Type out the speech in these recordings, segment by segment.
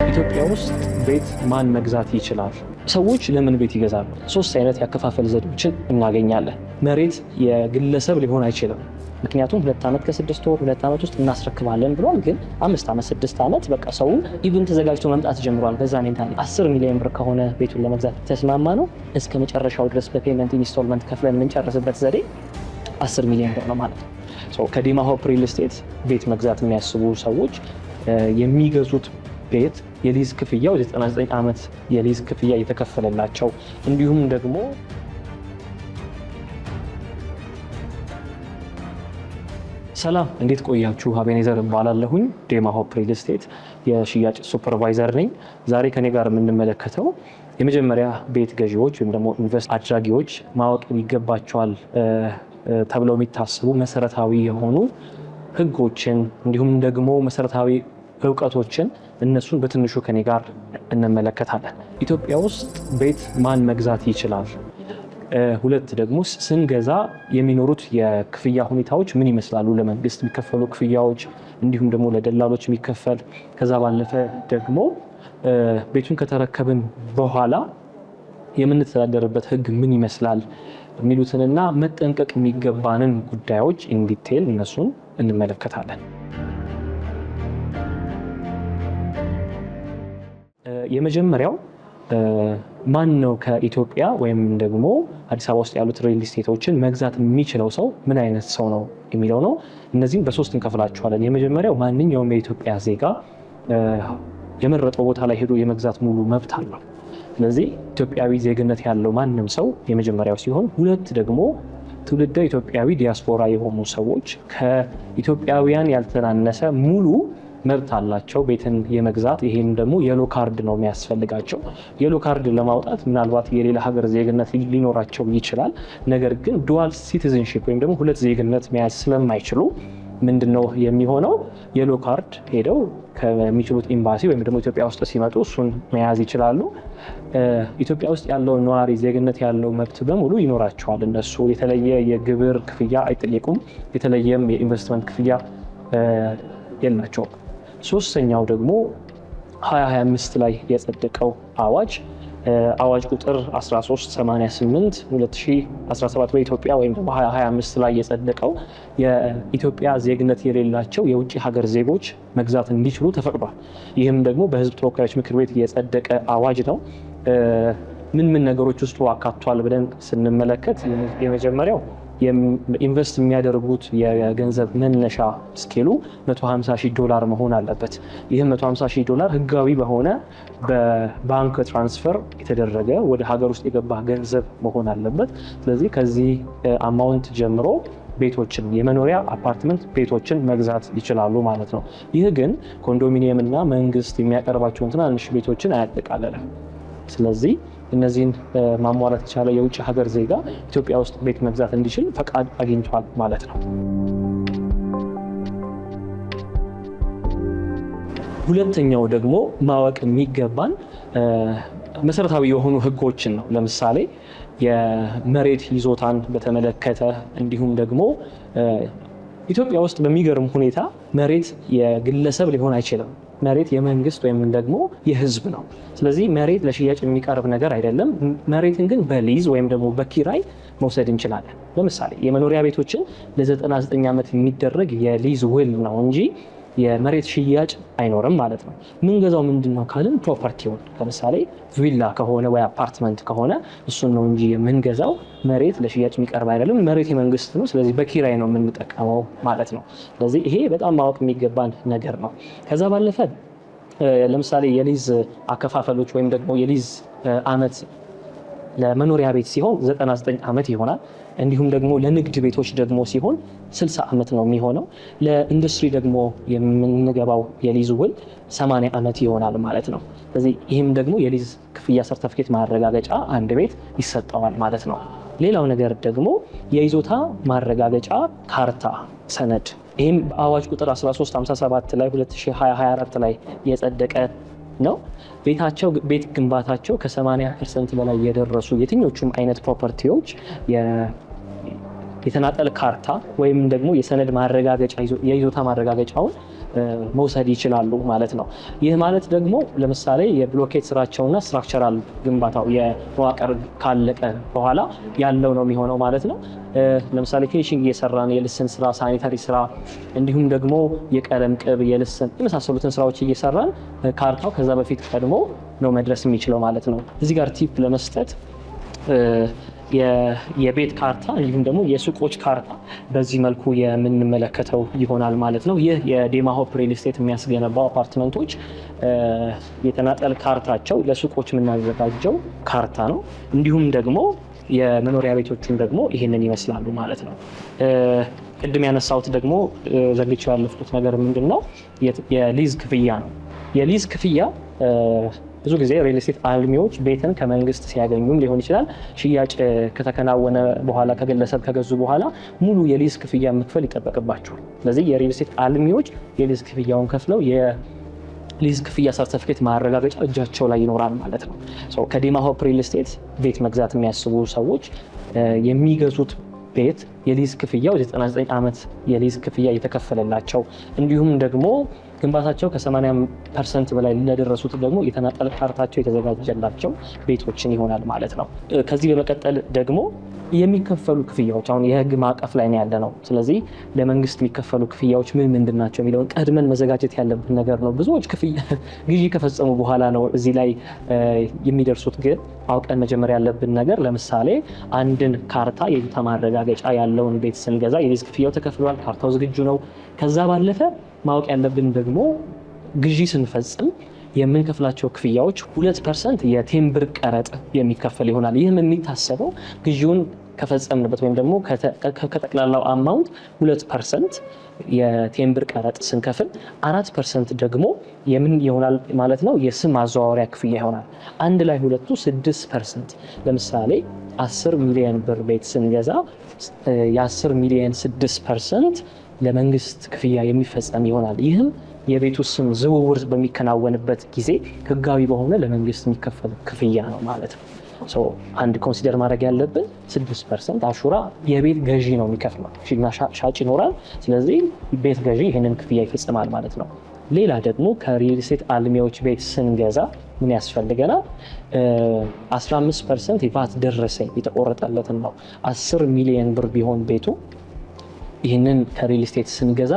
ኢትዮጵያ ውስጥ ቤት ማን መግዛት ይችላል? ሰዎች ለምን ቤት ይገዛሉ? ሶስት አይነት ያከፋፈል ዘዴዎችን እናገኛለን። መሬት የግለሰብ ሊሆን አይችልም። ምክንያቱም 2 ዓመት ከ6 ወር 2 ዓመት ውስጥ እናስረክባለን ብሏል። ግን 5 ዓመት 6 ዓመት በቃ ሰው even ተዘጋጅቶ መምጣት ጀምሯል። በዛ mentality 10 ሚሊዮን ብር ከሆነ ቤቱን ለመግዛት ተስማማ ነው እስከ መጨረሻው ድረስ በ payment installment ከፍለን የምንጨርስበት ዘዴ 10 ሚሊዮን ብር ነው ማለት ነው። ከዲማ ሆፕ ሪል ስቴት ቤት መግዛት የሚያስቡ ሰዎች የሚገዙት ቤት የሊዝ ክፍያው 99 ዓመት የሊዝ ክፍያ እየተከፈለላቸው እንዲሁም ደግሞ ሰላም፣ እንዴት ቆያችሁ? አቤኔዘር እባላለሁኝ። ዴማ ሆፕ ሪል ስቴት የሽያጭ supervisor ነኝ። ዛሬ ከኔ ጋር የምንመለከተው የመጀመሪያ ቤት ገዢዎች ወይም ደግሞ invest አድራጊዎች ማወቅ ይገባቸዋል ተብለው የሚታሰቡ መሰረታዊ የሆኑ ሕጎችን እንዲሁም ደግሞ መሰረታዊ እውቀቶችን እነሱን በትንሹ ከኔ ጋር እንመለከታለን። ኢትዮጵያ ውስጥ ቤት ማን መግዛት ይችላል? ሁለት ደግሞ ስንገዛ የሚኖሩት የክፍያ ሁኔታዎች ምን ይመስላሉ? ለመንግስት የሚከፈሉ ክፍያዎች እንዲሁም ደግሞ ለደላሎች የሚከፈል፣ ከዛ ባለፈ ደግሞ ቤቱን ከተረከብን በኋላ የምንተዳደርበት ህግ ምን ይመስላል የሚሉትንና መጠንቀቅ የሚገባንን ጉዳዮች in detail እነሱን እንመለከታለን። የመጀመሪያው ማን ነው ከኢትዮጵያ ወይም ደግሞ አዲስ አበባ ውስጥ ያሉት ሪል ስቴቶችን መግዛት የሚችለው ሰው ምን አይነት ሰው ነው የሚለው ነው። እነዚህም በሶስት እንከፍላቸዋለን። የመጀመሪያው ማንኛውም የኢትዮጵያ ዜጋ የመረጠው ቦታ ላይ ሄዶ የመግዛት ሙሉ መብት አለው። ስለዚህ ኢትዮጵያዊ ዜግነት ያለው ማንም ሰው የመጀመሪያው ሲሆን፣ ሁለት ደግሞ ትውልደ ኢትዮጵያዊ ዲያስፖራ የሆኑ ሰዎች ከኢትዮጵያውያን ያልተናነሰ ሙሉ መብት አላቸው ቤትን የመግዛት። ይሄም ደግሞ yellow card ነው የሚያስፈልጋቸው። Yellow card ለማውጣት ምናልባት የሌላ ሀገር ዜግነት ሊኖራቸው ይችላል። ነገር ግን dual citizenship ወይም ደግሞ ሁለት ዜግነት መያዝ ስለማይችሉ ምንድን ነው የሚሆነው? Yellow card ሄደው ከሚችሉት ኤምባሲ ወይም ደግሞ ኢትዮጵያ ውስጥ ሲመጡ እሱን መያዝ ይችላሉ። ኢትዮጵያ ውስጥ ያለው ነዋሪ ዜግነት ያለው መብት በሙሉ ይኖራቸዋል። እነሱ የተለየ የግብር ክፍያ አይጠየቁም። የተለየም የኢንቨስትመንት ክፍያ የላቸውም። ሶስተኛው ደግሞ 2025 ላይ የጸደቀው አዋጅ፣ አዋጅ ቁጥር 1388 2017 በኢትዮጵያ ወይም ደግሞ 2025 ላይ የጸደቀው የኢትዮጵያ ዜግነት የሌላቸው የውጭ ሀገር ዜጎች መግዛት እንዲችሉ ተፈቅዷል። ይህም ደግሞ በሕዝብ ተወካዮች ምክር ቤት የጸደቀ አዋጅ ነው። ምን ምን ነገሮች ውስጡ አካቷል ብለን ስንመለከት የመጀመሪያው invest የሚያደርጉት የገንዘብ መነሻ scale ኡ 150 ሺህ ዶላር መሆን አለበት። ይህም 150 ሺህ ዶላር ህጋዊ በሆነ በባንክ transfer የተደረገ ወደ ሀገር ውስጥ የገባ ገንዘብ መሆን አለበት። ስለዚህ ከዚህ amount ጀምሮ ቤቶችን፣ የመኖሪያ አፓርትመንት ቤቶችን መግዛት ይችላሉ ማለት ነው። ይህ ግን ኮንዶሚኒየም እና መንግስት የሚያቀርባቸውን ትናንሽ ቤቶችን አያጠቃልልም። ስለዚህ እነዚህን ማሟላት የቻለ የውጭ ሀገር ዜጋ ኢትዮጵያ ውስጥ ቤት መግዛት እንዲችል ፈቃድ አግኝቷል ማለት ነው። ሁለተኛው ደግሞ ማወቅ የሚገባን መሰረታዊ የሆኑ ህጎችን ነው። ለምሳሌ የመሬት ይዞታን በተመለከተ እንዲሁም ደግሞ ኢትዮጵያ ውስጥ በሚገርም ሁኔታ መሬት የግለሰብ ሊሆን አይችልም። መሬት የመንግስት ወይም ደግሞ የህዝብ ነው። ስለዚህ መሬት ለሽያጭ የሚቀርብ ነገር አይደለም። መሬትን ግን በሊዝ ወይም ደግሞ በኪራይ መውሰድ እንችላለን። ለምሳሌ የመኖሪያ ቤቶችን ለ99 ዓመት የሚደረግ የሊዝ ውል ነው እንጂ የመሬት ሽያጭ አይኖርም ማለት ነው። ምንገዛው ምንድን ነው ካልን property ውን፣ ለምሳሌ ቪላ ከሆነ ወይ አፓርትመንት ከሆነ እሱን ነው እንጂ የምንገዛው መሬት ለሽያጭ የሚቀርብ አይደለም። መሬት የመንግስት ነው። ስለዚህ በኪራይ ነው የምንጠቀመው ማለት ነው። ስለዚህ ይሄ በጣም ማወቅ የሚገባን ነገር ነው። ከዛ ባለፈ ለምሳሌ የሊዝ አከፋፈሎች ወይም ደግሞ የሊዝ አመት ለመኖሪያ ቤት ሲሆን 99 ዓመት ይሆናል። እንዲሁም ደግሞ ለንግድ ቤቶች ደግሞ ሲሆን 60 ዓመት ነው የሚሆነው። ለኢንዱስትሪ ደግሞ የምንገባው የሊዝ ውል 80 ዓመት ይሆናል ማለት ነው። ስለዚህ ይህም ደግሞ የሊዝ ክፍያ ሰርተፍኬት ማረጋገጫ አንድ ቤት ይሰጠዋል ማለት ነው። ሌላው ነገር ደግሞ የይዞታ ማረጋገጫ ካርታ ሰነድ፣ ይህም በአዋጅ ቁጥር 1357 ላይ 2024 ላይ የጸደቀ ነው። ቤታቸው ቤት ግንባታቸው ከ80% በላይ የደረሱ የትኞቹም አይነት property ዎች የተናጠል ካርታ ወይም ደግሞ የሰነድ ማረጋገጫ የይዞታ ማረጋገጫውን መውሰድ ይችላሉ ማለት ነው። ይህ ማለት ደግሞ ለምሳሌ የብሎኬት ስራቸውና structural ግንባታው የመዋቅር ካለቀ በኋላ ያለው ነው የሚሆነው ማለት ነው። ለምሳሌ finishing እየሰራን የልስን ስራ፣ sanitary ስራ እንዲሁም ደግሞ የቀለም ቅብ፣ የልስን የመሳሰሉትን ስራዎች እየሰራን ካርታው ከዛ በፊት ቀድሞ ነው መድረስ የሚችለው ማለት ነው። እዚህ ጋር tip ለመስጠት የቤት ካርታ እንዲሁም ደግሞ የሱቆች ካርታ በዚህ መልኩ የምንመለከተው ይሆናል ማለት ነው። ይህ የዴማ ሆፕ ሪል ስቴት የሚያስገነባው አፓርትመንቶች የተናጠል ካርታቸው ለሱቆች የምናዘጋጀው ካርታ ነው። እንዲሁም ደግሞ የመኖሪያ ቤቶቹን ደግሞ ይህንን ይመስላሉ ማለት ነው። ቅድም ያነሳሁት ደግሞ ዘግቼው ያለፍኩት ነገር ምንድን ነው? የሊዝ ክፍያ ነው። የሊዝ ክፍያ ብዙ ጊዜ ሪል ስቴት አልሚዎች ቤትን ከመንግስት ሲያገኙም ሊሆን ይችላል፣ ሽያጭ ከተከናወነ በኋላ ከግለሰብ ከገዙ በኋላ ሙሉ የሊዝ ክፍያ መክፈል ይጠበቅባቸዋል። ስለዚህ የሪል ስቴት አልሚዎች የሊዝ ክፍያውን ከፍለው የሊዝ ክፍያ ሰርተፊኬት ማረጋገጫ እጃቸው ላይ ይኖራል ማለት ነው። ከዴማ ሆፕ ሪል ስቴት ቤት መግዛት የሚያስቡ ሰዎች የሚገዙት ቤት የሊዝ ክፍያው 99 ዓመት የሊዝ ክፍያ እየተከፈለላቸው እንዲሁም ደግሞ ግንባታቸው ከ80% በላይ ለደረሱት ደግሞ የተናጠል ካርታቸው የተዘጋጀላቸው ቤቶችን ይሆናል ማለት ነው። ከዚህ በመቀጠል ደግሞ የሚከፈሉ ክፍያዎች አሁን የህግ ማዕቀፍ ላይ ነው ያለ ነው። ስለዚህ ለመንግስት የሚከፈሉ ክፍያዎች ምን ምንድን ናቸው የሚለውን ቀድመን መዘጋጀት ያለብን ነገር ነው። ብዙዎች ክፍያ ግዢ ከፈጸሙ በኋላ ነው እዚህ ላይ የሚደርሱት። ግን አውቀን መጀመሪያ ያለብን ነገር ለምሳሌ አንድን ካርታ የይዞታ ማረጋገጫ ያለውን ቤት ስንገዛ የሊዝ ክፍያው ተከፍሏል፣ ካርታው ዝግጁ ነው። ከዛ ባለፈ ማወቅ ያለብን ደግሞ ግዢ ስንፈጽም የምንከፍላቸው ክፍያዎች 2% የቴምብር ቀረጥ የሚከፈል ይሆናል። ይህም የሚታሰበው ግዢውን ከፈጸምንበት ወይም ደግሞ ከጠቅላላው amount 2% የቴምብር ቀረጥ ስንከፍል 4% ደግሞ የምን ይሆናል ማለት ነው? የስም ማዘዋወሪያ ክፍያ ይሆናል። አንድ ላይ ሁለቱ 6%። ለምሳሌ 10 ሚሊዮን ብር ቤት ስንገዛ የ10 ሚሊዮን 6% ለመንግስት ክፍያ የሚፈጸም ይሆናል። ይህም የቤቱ ስም ዝውውር በሚከናወንበት ጊዜ ህጋዊ በሆነ ለመንግስት የሚከፈል ክፍያ ነው ማለት ነው። አንድ consider ማድረግ ያለብን 6% አሹራ የቤት ገዢ ነው የሚከፍለው፣ ሻጭ ይኖራል። ስለዚህ ቤት ገዢ ይህንን ክፍያ ይፈጽማል ማለት ነው። ሌላ ደግሞ ከሪል ስቴት አልሚዎች ቤት ስንገዛ ምን ያስፈልገናል? 15% የቫት ደረሰኝ የተቆረጠለትን ነው። 10 ሚሊዮን ብር ቢሆን ቤቱ ይህንን ከሪል ስቴት ስንገዛ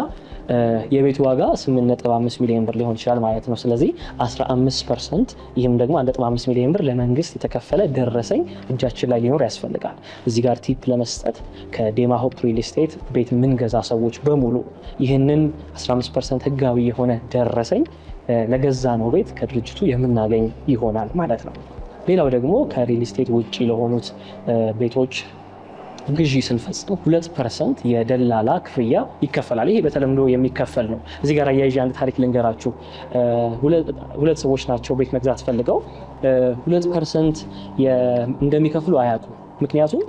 የቤቱ ዋጋ 8.5 ሚሊዮን ብር ሊሆን ይችላል ማለት ነው። ስለዚህ 15% ይህም ደግሞ 1.5 ሚሊዮን ብር ለመንግስት የተከፈለ ደረሰኝ እጃችን ላይ ሊኖር ያስፈልጋል። እዚህ ጋር tip ለመስጠት ከዴማ ሆፕ ሪል ስቴት ቤት የምንገዛ ሰዎች በሙሉ ይህንን 15% ህጋዊ የሆነ ደረሰኝ ለገዛነው ቤት ከድርጅቱ የምናገኝ ይሆናል ማለት ነው። ሌላው ደግሞ ከሪል ስቴት ውጭ ለሆኑት ቤቶች ግዢ ስንፈጽም 2% የደላላ ክፍያ ይከፈላል። ይሄ በተለምዶ የሚከፈል ነው። እዚህ ጋር አያይዤ አንድ ታሪክ ልንገራችሁ። ሁለት ሰዎች ናቸው ቤት መግዛት ፈልገው 2% እንደሚከፍሉ አያውቁም። ምክንያቱም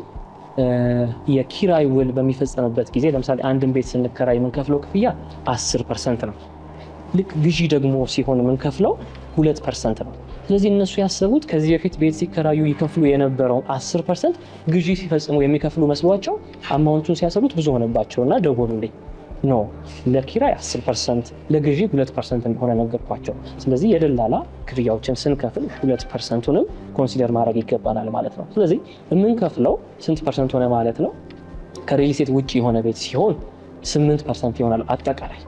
የኪራይ ውል በሚፈጸምበት ጊዜ ለምሳሌ አንድን ቤት ስንከራይ የምንከፍለው ክፍያ 10% ነው። ልክ ግዢ ደግሞ ሲሆን የምንከፍለው 2% ነው። ስለዚህ እነሱ ያሰቡት ከዚህ በፊት ቤት ሲከራዩ ይከፍሉ የነበረውን 10% ግዢ ሲፈጽሙ የሚከፍሉ መስሏቸው amount ኡን ሲያሰሉት ብዙ ሆነባቸውና ደወሉልኝ። No፣ ለኪራይ 10% ለግዢ 2% እንደሆነ ነገርኳቸው። ስለዚህ የደላላ ክፍያዎችን ስንከፍል 2%ቱንም consider ማድረግ ይገባናል ማለት ነው። ስለዚህ የምንከፍለው ስንት percent ሆነ ማለት ነው? ከሪል ስቴት ውጭ የሆነ ቤት ሲሆን 8% ይሆናል አጠቃላይ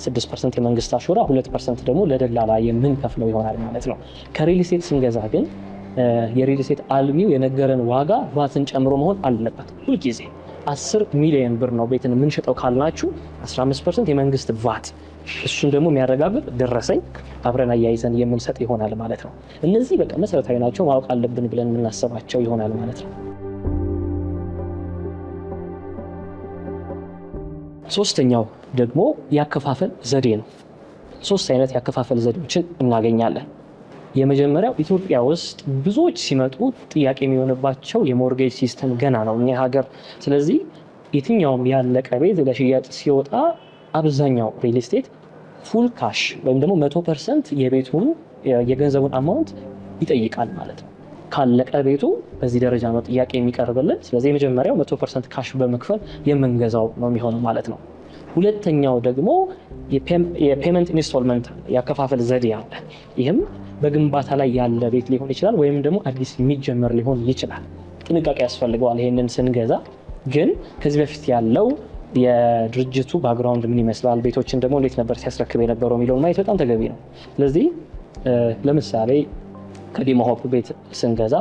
6% የመንግስት አሹራ፣ 2% ደግሞ ለደላላ የምንከፍለው ይሆናል ማለት ነው። ከሪል ስቴት ስንገዛ ግን የሪል ስቴት አልሚው የነገረን ዋጋ ቫትን ጨምሮ መሆን አለበት። ሁልጊዜ 10 ሚሊዮን ብር ነው ቤትን የምንሸጠው ካልናችሁ 15% የመንግስት ቫት እሱን ደግሞ የሚያረጋግጥ ደረሰኝ አብረን አያይዘን የምንሰጥ ይሆናል ማለት ነው። እነዚህ በቃ መሰረታዊ ናቸው፣ ማወቅ አለብን ብለን የምናስባቸው ይሆናል ማለት ነው። ሶስተኛው ደግሞ ያከፋፈል ዘዴ ነው። ሶስት አይነት ያከፋፈል ዘዴዎችን እናገኛለን። የመጀመሪያው ኢትዮጵያ ውስጥ ብዙዎች ሲመጡ ጥያቄ የሚሆንባቸው የ mortgage system ገና ነው እኛ ሀገር። ስለዚህ የትኛውም ያለቀ ቤት ለሽያጭ ሲወጣ አብዛኛው ሪል ስቴት full cash ወይም ደግሞ 100% የቤቱን የገንዘቡን amount ይጠይቃል ማለት ነው። ካለቀ ቤቱ በዚህ ደረጃ ነው ጥያቄ የሚቀርብልን። ስለዚህ የመጀመሪያው 100% cash በመክፈል የምንገዛው ነው የሚሆነው ማለት ነው። ሁለተኛው ደግሞ የ payment installment ያከፋፈል ዘዴ አለ። ይህም በግንባታ ላይ ያለ ቤት ሊሆን ይችላል፣ ወይም ደግሞ አዲስ የሚጀመር ሊሆን ይችላል። ጥንቃቄ ያስፈልገዋል። ይሄንን ስንገዛ ግን ከዚህ በፊት ያለው የድርጅቱ background ምን ይመስላል፣ ቤቶችን ደግሞ እንዴት ነበር ሲያስረክብ የነበረው የሚለውን ማየት በጣም ተገቢ ነው። ስለዚህ ለምሳሌ ከዲማ ሆፕ ቤት ስንገዛ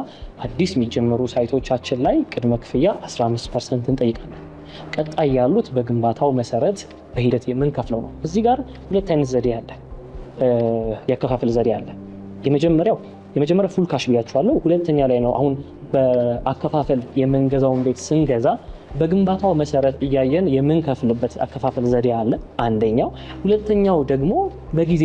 አዲስ የሚጀምሩ site ኦቻችን ላይ ቅድመ ክፍያ 15% እንጠይቃለን። ቀጣይ ያሉት በግንባታው መሰረት በሂደት የምንከፍለው ነው። እዚህ ጋር ሁለት አይነት ዘዴ አለ፣ የአከፋፈል ዘዴ አለ። የመጀመሪያው full cash ብያችኋለሁ። ሁለተኛ ላይ ነው አሁን በአከፋፈል የምንገዛውን ቤት ስንገዛ በግንባታው መሰረት እያየን የምንከፍልበት አከፋፈል ዘዴ አለ አንደኛው። ሁለተኛው ደግሞ በጊዜ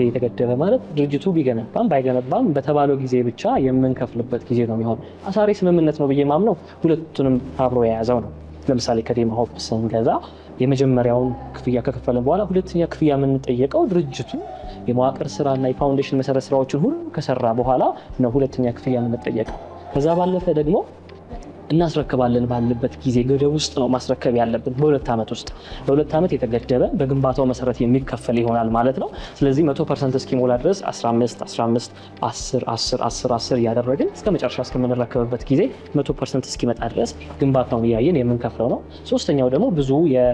የተገደበ ማለት ድርጅቱ ቢገነባም ባይገነባም በተባለው ጊዜ ብቻ የምንከፍልበት ጊዜ ነው የሚሆን። አሳሪ ስምምነት ነው ብዬ ማምነው ሁለቱንም አብሮ የያዘው ነው። ለምሳሌ ከዲማ ሆፕ ስንገዛ የመጀመሪያውን ክፍያ ከከፈለን በኋላ ሁለተኛ ክፍያ የምንጠየቀው ድርጅቱ የመዋቅር ስራና የ foundation መሰረት ስራዎችን ሁሉ ከሰራ በኋላ ነው ሁለተኛ ክፍያ የምንጠየቀው። ከዛ ባለፈ ደግሞ እናስረክባለን ባለበት ጊዜ ገደብ ውስጥ ነው ማስረከብ ያለብን። በ2 ዓመት ውስጥ፣ በ2 ዓመት የተገደበ በግንባታው መሰረት የሚከፈል ይሆናል ማለት ነው። ስለዚህ 100% እስኪሞላ ድረስ 15፣ 15፣ 10፣ 10፣ 10፣ 10 እያደረግን እስከ መጨረሻ እስከምንረከብበት ጊዜ 100% እስኪመጣ ድረስ ግንባታውን እያየን የምንከፍለው ነው። ሶስተኛው ደግሞ ብዙ የ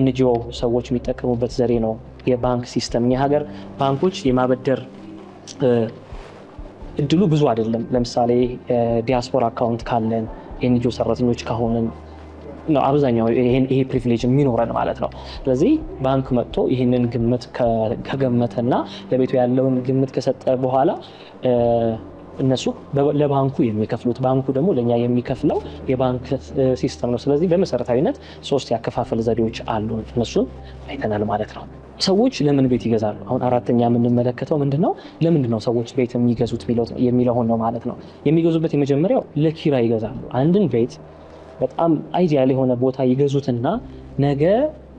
NGO ሰዎች የሚጠቀሙበት ዘዴ ነው፣ የባንክ system። እኛ ሀገር ባንኮች የማበደር እድሉ ብዙ አይደለም። ለምሳሌ ዲያስፖራ account ካለን፣ NGO ሰራተኞች ከሆንን ነው አብዛኛው ይሄ privilege የሚኖረን ማለት ነው። ስለዚህ ባንክ መጥቶ ይህንን ግምት ከገመተና ለቤቱ ያለውን ግምት ከሰጠ በኋላ እነሱ ለባንኩ የሚከፍሉት፣ ባንኩ ደግሞ ለእኛ የሚከፍለው የባንክ system ነው። ስለዚህ በመሰረታዊነት ሶስት ያከፋፈል ዘዴዎች አሉ። እነሱን አይተናል ማለት ነው። ሰዎች ለምን ቤት ይገዛሉ? አሁን አራተኛ የምንመለከተው ምንድን ነው? ለምንድን ነው ሰዎች ቤት የሚገዙት የሚለውን ነው ማለት ነው። የሚገዙበት የመጀመሪያው ለኪራይ ይገዛሉ። አንድን ቤት በጣም ideal የሆነ ቦታ ይገዙትና ነገ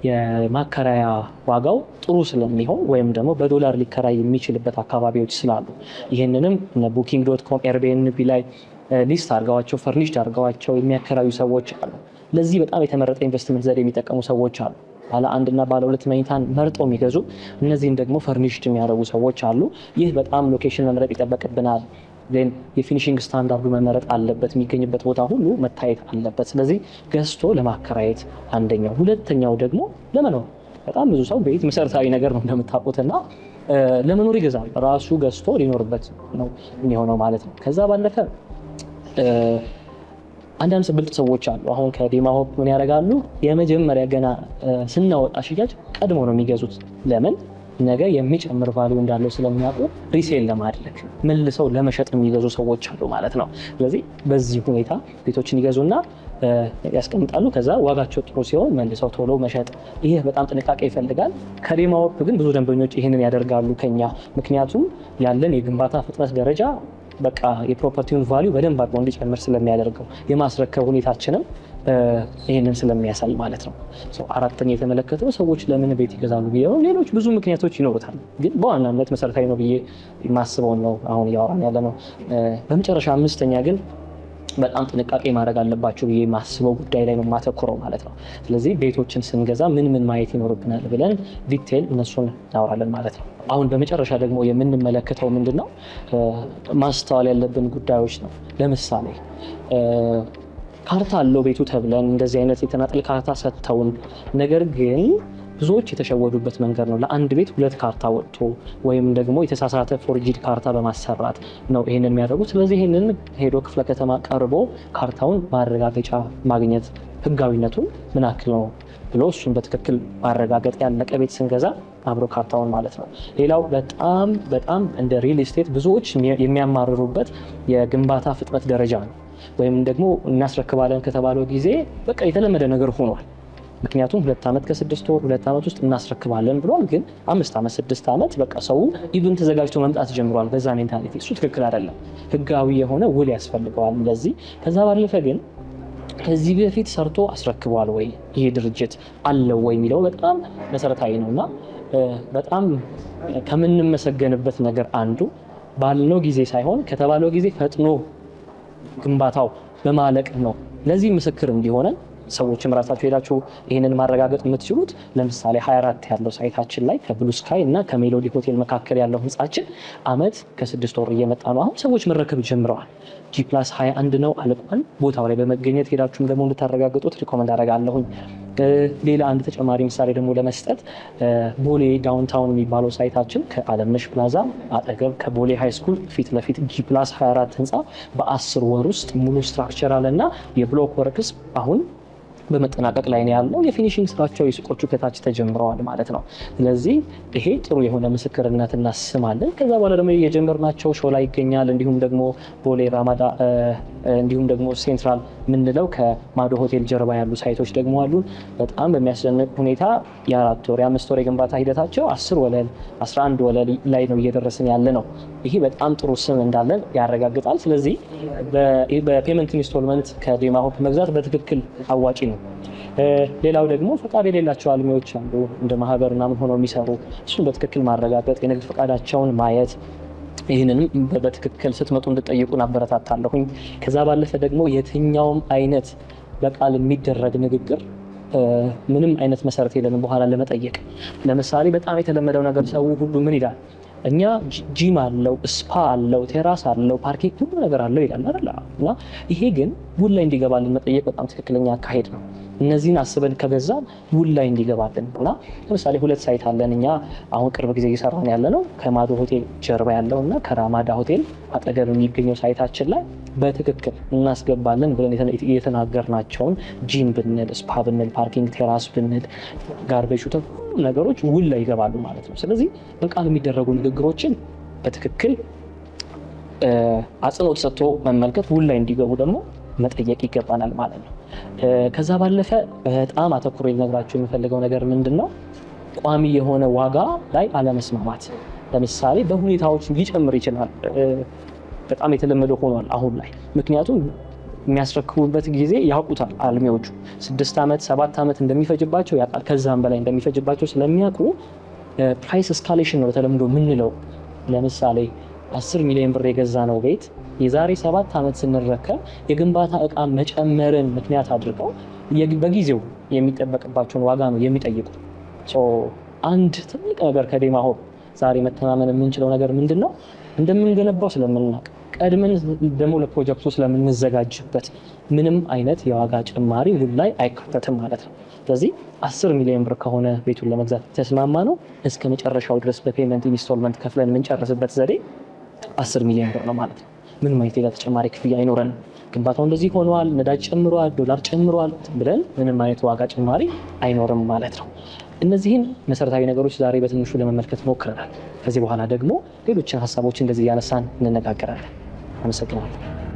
የማከራያ ዋጋው ጥሩ ስለሚሆን ወይም ደግሞ በዶላር ሊከራይ የሚችልበት አካባቢዎች ስላሉ ይህንንም Booking.com፣ Airbnb ላይ list አድርገዋቸው፣ furnished አድርገዋቸው የሚያከራዩ ሰዎች አሉ። ለዚህ በጣም የተመረጠ ኢንቨስትመንት ዘዴ የሚጠቀሙ ሰዎች አሉ። ባለ አንድ እና ባለ ሁለት መኝታን መርጠው የሚገዙ፣ እነዚህን ደግሞ furnished የሚያደርጉ ሰዎች አሉ። ይህ በጣም location መምረጥ ይጠበቅብናል። የ finishing standard ኡ መመረጥ አለበት። የሚገኝበት ቦታ ሁሉ መታየት አለበት። ስለዚህ ገዝቶ ለማከራየት አንደኛው። ሁለተኛው ደግሞ ለመኖር። በጣም ብዙ ሰው ቤት መሰረታዊ ነገር ነው እንደምታውቁት እና ለመኖር ይገዛል። ራሱ ገዝቶ ሊኖርበት ነው የሚሆነው ማለት ነው። ከዛ ባለፈ አንዳንድ ብልጥ ሰዎች አሉ። አሁን ከዲማ ሆፕ ምን ያደርጋሉ? የመጀመሪያ ገና ስናወጣ ሽያጭ ቀድሞ ነው የሚገዙት። ለምን? ነገ የሚጨምር value እንዳለው ስለሚያውቁ resale ለማድረግ፣ መልሰው ለመሸጥ የሚገዙ ሰዎች አሉ ማለት ነው። ስለዚህ በዚህ ሁኔታ ቤቶችን ይገዙና ያስቀምጣሉ። ከዛ ዋጋቸው ጥሩ ሲሆን መልሰው ቶሎ መሸጥ። ይህ በጣም ጥንቃቄ ይፈልጋል። ከዲማ ሆፕ ግን ብዙ ደንበኞች ይህንን ያደርጋሉ ከኛ፣ ምክንያቱም ያለን የግንባታ ፍጥነት ደረጃ በቃ የ property ውን value በደንብ አድርጎ እንዲጨምር ስለሚያደርገው፣ የማስረከብ ሁኔታችንም ይህንን ስለሚያሳይ ማለት ነው። አራተኛ የተመለከተው ሰዎች ለምን ቤት ይገዛሉ ብዬ ነው። ሌሎች ብዙ ምክንያቶች ይኖሩታል፣ ግን በዋናነት መሰረታዊ ነው ብዬ የማስበውን ነው አሁን እያወራን ያለ ነው። በመጨረሻ አምስተኛ ግን በጣም ጥንቃቄ ማድረግ አለባቸው ብዬ የማስበው ጉዳይ ላይ ነው የማተኩረው ማለት ነው። ስለዚህ ቤቶችን ስንገዛ ምን ምን ማየት ይኖርብናል ብለን detail እነሱን እናወራለን ማለት ነው። አሁን በመጨረሻ ደግሞ የምንመለከተው ምንድን ነው? ማስተዋል ያለብን ጉዳዮች ነው። ለምሳሌ ካርታ አለው ቤቱ ተብለን እንደዚህ አይነት የተናጠል ካርታ ሰጥተውን፣ ነገር ግን ብዙዎች የተሸወዱበት መንገድ ነው። ለአንድ ቤት ሁለት ካርታ ወጥቶ ወይም ደግሞ የተሳሳተ forged ካርታ በማሰራት ነው ይሄንን የሚያደርጉት። ስለዚህ ይሄንን ሄዶ ክፍለ ከተማ ቀርቦ ካርታውን ማረጋገጫ ማግኘት፣ ህጋዊነቱን ምን ያክል ነው ብሎ እሱን በትክክል ማረጋገጥ፣ ያለቀ ቤት ስንገዛ አብሮ ካርታውን ማለት ነው። ሌላው በጣም በጣም እንደ real estate ብዙዎች የሚያማርሩበት የግንባታ ፍጥነት ደረጃ ነው። ወይም ደግሞ እናስረክባለን ከተባለው ጊዜ በቃ የተለመደ ነገር ሆኗል። ምክንያቱም 2 ዓመት ከ6 ወር፣ 2 ዓመት ውስጥ እናስረክባለን ብሏል። ግን 5 ዓመት፣ 6 ዓመት በቃ ሰው even ተዘጋጅቶ መምጣት ጀምሯል በዛ mentality። እሱ ትክክል አይደለም። ህጋዊ የሆነ ውል ያስፈልገዋል ለዚህ። ከዛ ባለፈ ግን ከዚህ በፊት ሰርቶ አስረክቧል ወይ፣ ይሄ ድርጅት አለው ወይ የሚለው በጣም መሰረታዊ ነው። እና በጣም ከምንመሰገንበት ነገር አንዱ ባልነው ጊዜ ሳይሆን ከተባለው ጊዜ ፈጥኖ ግንባታው በማለቅ ነው። ለዚህ ምስክር እንዲሆነን ሰዎችም ራሳችሁ ሄዳችሁ ይህንን ማረጋገጥ የምትችሉት፣ ለምሳሌ 24 ያለው site ኣችን ላይ ከብሉ ስካይ እና ከሜሎዲ ሆቴል መካከል ያለው ህንፃችን አመት ከ6 ወር እየመጣ ነው። አሁን ሰዎች መረከብ ጀምረዋል። G+21 ነው፣ አልቋል። ቦታው ላይ በመገኘት ሄዳችሁም ደግሞ እንድታረጋግጡት recommend አደርጋለሁኝ። ሌላ አንድ ተጨማሪ ምሳሌ ደግሞ ለመስጠት ቦሌ ዳውንታውን የሚባለው site ኣችን ከአለምነሽ ፕላዛ አጠገብ ከቦሌ high school ፊት ለፊት G+24 ህንፃ በ10 ወር ውስጥ ሙሉ structural እና የ block works አሁን በመጠናቀቅ ላይ ነው ያለው። የ finishing ስራቸው የሱቆቹ ከታች ተጀምረዋል ማለት ነው። ስለዚህ ይሄ ጥሩ የሆነ ምስክርነትና ስም አለን። ከዛ በኋላ ደግሞ የጀመርናቸው ሾላ ይገኛል። እንዲሁም ደግሞ ቦሌ ራማዳ፣ እንዲሁም ደግሞ ሴንትራል የምንለው ከማዶ ሆቴል ጀርባ ያሉ site ኦች ደግሞ አሉ። በጣም በሚያስደንቅ ሁኔታ የ4 ወር የ5 ወር የግንባታ ሂደታቸው 10 ወለል፣ 11 ወለል ላይ ነው እየደረስን ያለ ነው። ይሄ በጣም ጥሩ ስም እንዳለን ያረጋግጣል። ስለዚህ በ payment installment ከዴማ ሆፕ መግዛት በትክክል አዋጪ ነው። ሌላው ደግሞ ፈቃድ የሌላቸው አልሚዎች አሉ፣ እንደ ማህበር ምናምን ሆነው የሚሰሩ። እሱን በትክክል ማረጋገጥ፣ የንግድ ፈቃዳቸውን ማየት፣ ይህንንም በትክክል ስትመጡ እንድጠይቁን አበረታታለሁኝ። ከዛ ባለፈ ደግሞ የትኛውም አይነት በቃል የሚደረግ ንግግር ምንም አይነት መሰረት የለንም በኋላ ለመጠየቅ። ለምሳሌ በጣም የተለመደው ነገር ሰው ሁሉ ምን ይላል? እኛ ጂም አለው፣ spa አለው፣ terrace አለው፣ parking፣ ሁሉ ነገር አለው ይላል አይደል? እና ይሄ ግን ውል ላይ እንዲገባልን መጠየቅ በጣም ትክክለኛ አካሄድ ነው። እነዚህን አስበን ከገዛን ውል ላይ እንዲገባልን እና ለምሳሌ ሁለት site አለን እኛ አሁን ቅርብ ጊዜ እየሰራን ያለ ነው። ከማዶ ሆቴል ጀርባ ያለው እና ከራማዳ ሆቴል አጠገብ የሚገኘው site ኣችን ላይ በትክክል እናስገባለን ብለን የተናገርናቸውን ጂም ብንል፣ spa ብንል፣ parking፣ terrace ብንል፣ garbage፣ ሁሉም ነገሮች ውል ላይ ይገባሉ ማለት ነው። ስለዚህ በቃል የሚደረጉ ንግግሮችን በትክክል አጽንኦት ሰጥቶ መመልከት፣ ውል ላይ እንዲገቡ ደግሞ መጠየቅ ይገባናል ማለት ነው። ከዛ ባለፈ በጣም አተኩሬ ልነግራችሁ የምፈልገው ነገር ምንድን ነው? ቋሚ የሆነ ዋጋ ላይ አለመስማማት። ለምሳሌ በሁኔታዎች ሊጨምር ይችላል። በጣም የተለመደ ሆኗል አሁን ላይ። ምክንያቱም የሚያስረክቡበት ጊዜ ያውቁታል አልሚዎቹ፣ 6 ዓመት 7 ዓመት እንደሚፈጅባቸው ያውቃል። ከዛም በላይ እንደሚፈጅባቸው ስለሚያውቁ price escalation ነው በተለምዶ የምንለው። ለምሳሌ 10 ሚሊዮን ብር የገዛነው ቤት የዛሬ 7 ዓመት ስንረከብ የግንባታ እቃ መጨመርን ምክንያት አድርገው በጊዜው የሚጠበቅባቸውን ዋጋ ነው የሚጠይቁ። አንድ ትልቅ ነገር ከዴማ ሆፕ ዛሬ መተማመን የምንችለው ነገር ምንድን ነው? እንደምንገነባው ስለምናውቅ፣ ቀድመን ደግሞ ለፕሮጀክቱ ስለምንዘጋጅበት ምንም አይነት የዋጋ ጭማሪ ውል ላይ አይካተትም ማለት ነው። ስለዚህ 10 ሚሊዮን ብር ከሆነ ቤቱን ለመግዛት የተስማማነው፣ እስከ መጨረሻው ድረስ በ payment installment ከፍለን የምንጨርስበት ዘዴ 10 ሚሊዮን ብር ነው ማለት ነው። ምንም አይነት ሌላ ተጨማሪ ክፍያ አይኖረንም። ግንባታው እንደዚህ ሆኗል፣ ነዳጅ ጨምሯል፣ ዶላር ጨምሯል ብለን ምንም አይነት ዋጋ ጭማሪ አይኖርም ማለት ነው። እነዚህን መሰረታዊ ነገሮች ዛሬ በትንሹ ለመመልከት ሞክረናል። ከዚህ በኋላ ደግሞ ሌሎችን ሀሳቦች እንደዚህ እያነሳን እንነጋገራለን። አመሰግናለሁ።